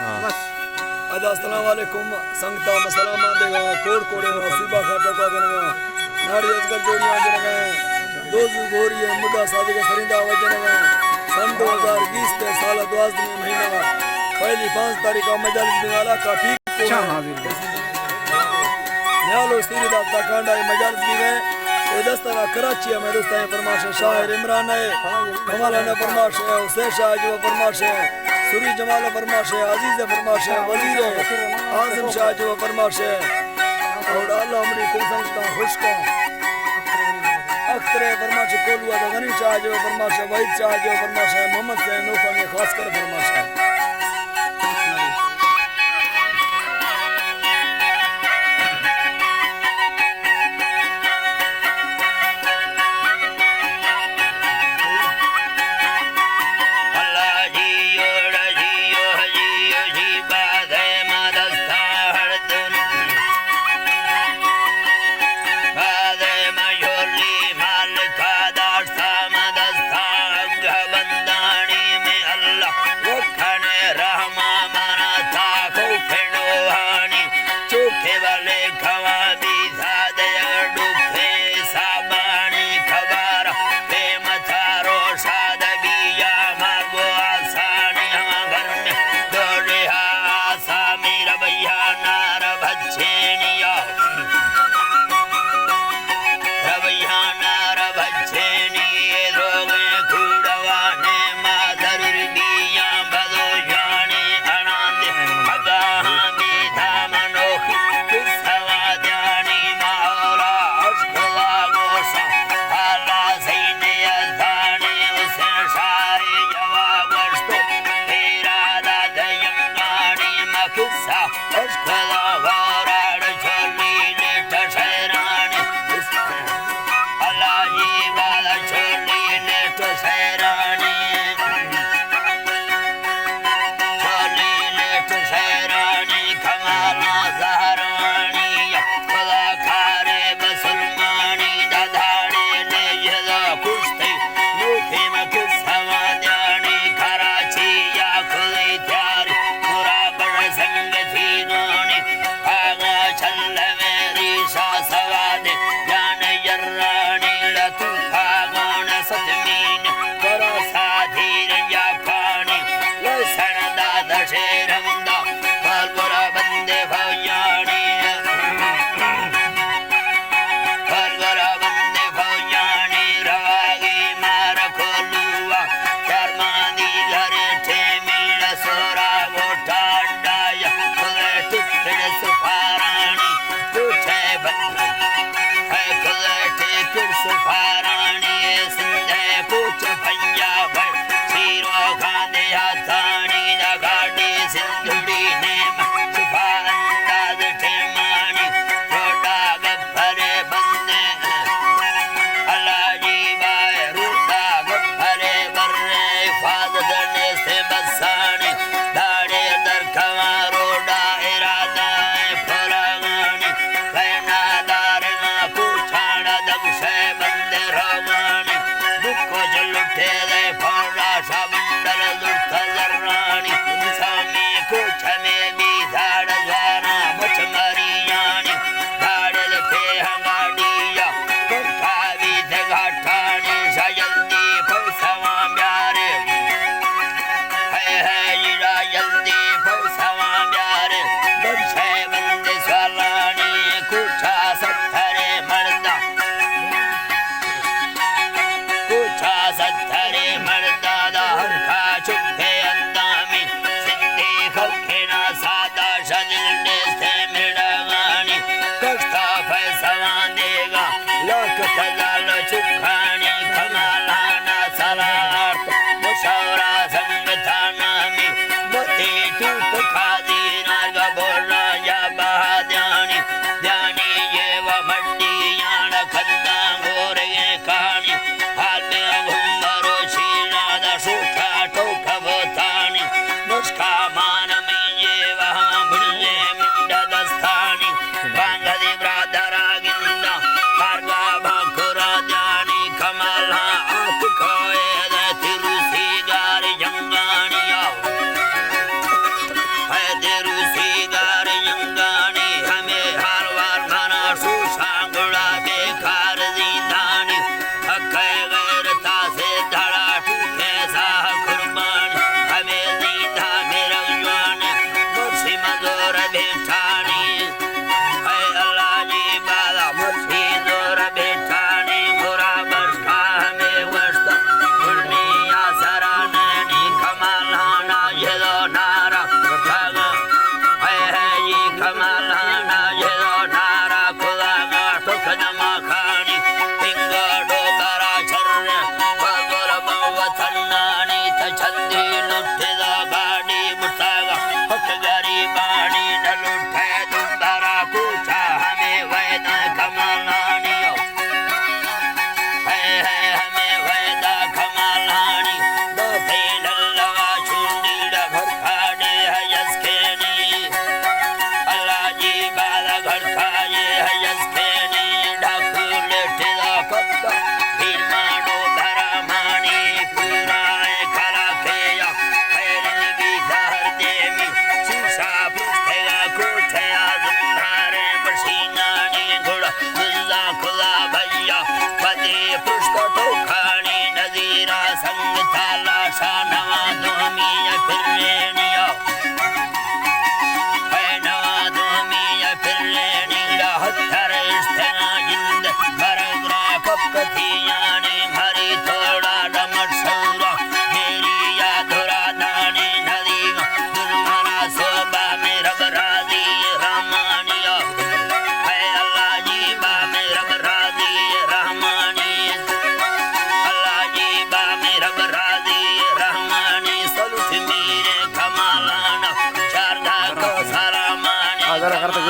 ادا السلام علیکم سنگتاں، ما سلاماں دیگا، کوڑ کوڑے ما سوبا کھاٹا کا گنگا، ناڑی ازگر جوڑیاں گنگا، دوزو گوری ہے، مڈا سادگا سریندا وجنگا، سن دو ہزار بیست ہے، سال دوازدہ مہینہ، پہلی پانچ تاریخ کا مجلس بنگالا کا پیر کو ہے۔ نیالو سیری دا تا کانڈا اے مجلس بھی ہے۔ اے دستانا کراچی ہے، میں دوستاں اے فرمائش ہے، شاعر عمران ہے، کمالانا فرمائش ہے، حسین شاہ جو فرمائش ہے، سوری جمال فرمائش ہے، عزیز فرمائش ہے، وزیر ہے، عاصم شاہ جو فرمائش ہے۔ اور اللہ عمری کل سنگتاں خوش کو۔ اختر فرمائش کولوا دا غنی شاہ جو فرمائش ہے، وحید شاہ جو فرمائش ہے، محمد حسین نوفانی خاص کر فرمائش ہے۔ بندانی میں اللہ وکھنے رحمہ منا تاکو پھنڈوانی چوکے والے کھوا بی سادے ڈوکھے سابانی کھبارا پیم تارو شاد بیا مگو آسانی ہم گھر میں دوڑے ہا آسا میرا بھیا نار بچینیا۔ ربیانہ ربچینی روگیں کوڑوانے مادر بیاں بدوشانی اناندے مگاہاں بیتا منوخی سوادیانی ماورا اشکلا گوشاں حالا سیدے ازانی حسین شاہی جواب گوشتو ایرادہ دیم گانی مکسا اشکلا وراڑ چولی نیٹ شیرانی۔ اللہ جی والا چولی نیٹ شیرانی۔ چولی نیٹ شیرانی کمالا زہرانی۔ خدا کارے بسلمانی دداڑے لے یدا کشتی۔ لوکی مکس سوادیانی کراچی یا کلی تیاری۔ پورا پر سنگتی نونی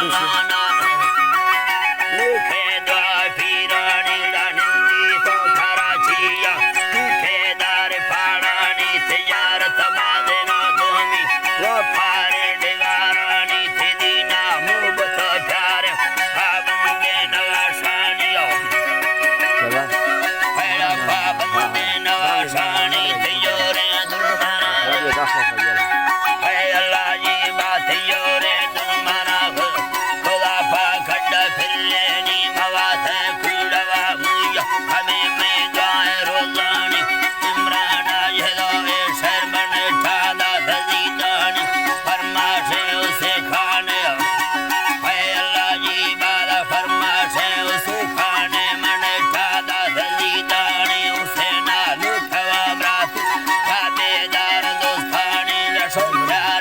مانا، لوکے دعا پیرانی لنندی تو کراچیا، لوکے دار پاڑانی تجارت مادنا دومی، وپارے ڈگارانی تدینا محبت پیار، پابندے نواشانی۔ پیڑا پابندے نواشانی تیورے دلمانا۔ اے اللہ جی بات تیورے دلمانا۔ خدا پاک اڈا پھرینی مواد کوڑوا مویا۔ ہمیں میں دعائیں روزانی۔ عمران آئے دو اے شہر بنے ٹھادا دزیدانی۔ فرماشے اسے کھانے۔ اے اللہ جی بارا فرماشے اسے کھانے من ٹھادا دزیدانی۔ اسے نالو تھوا برات۔ تابیدار دوستانی لشکر۔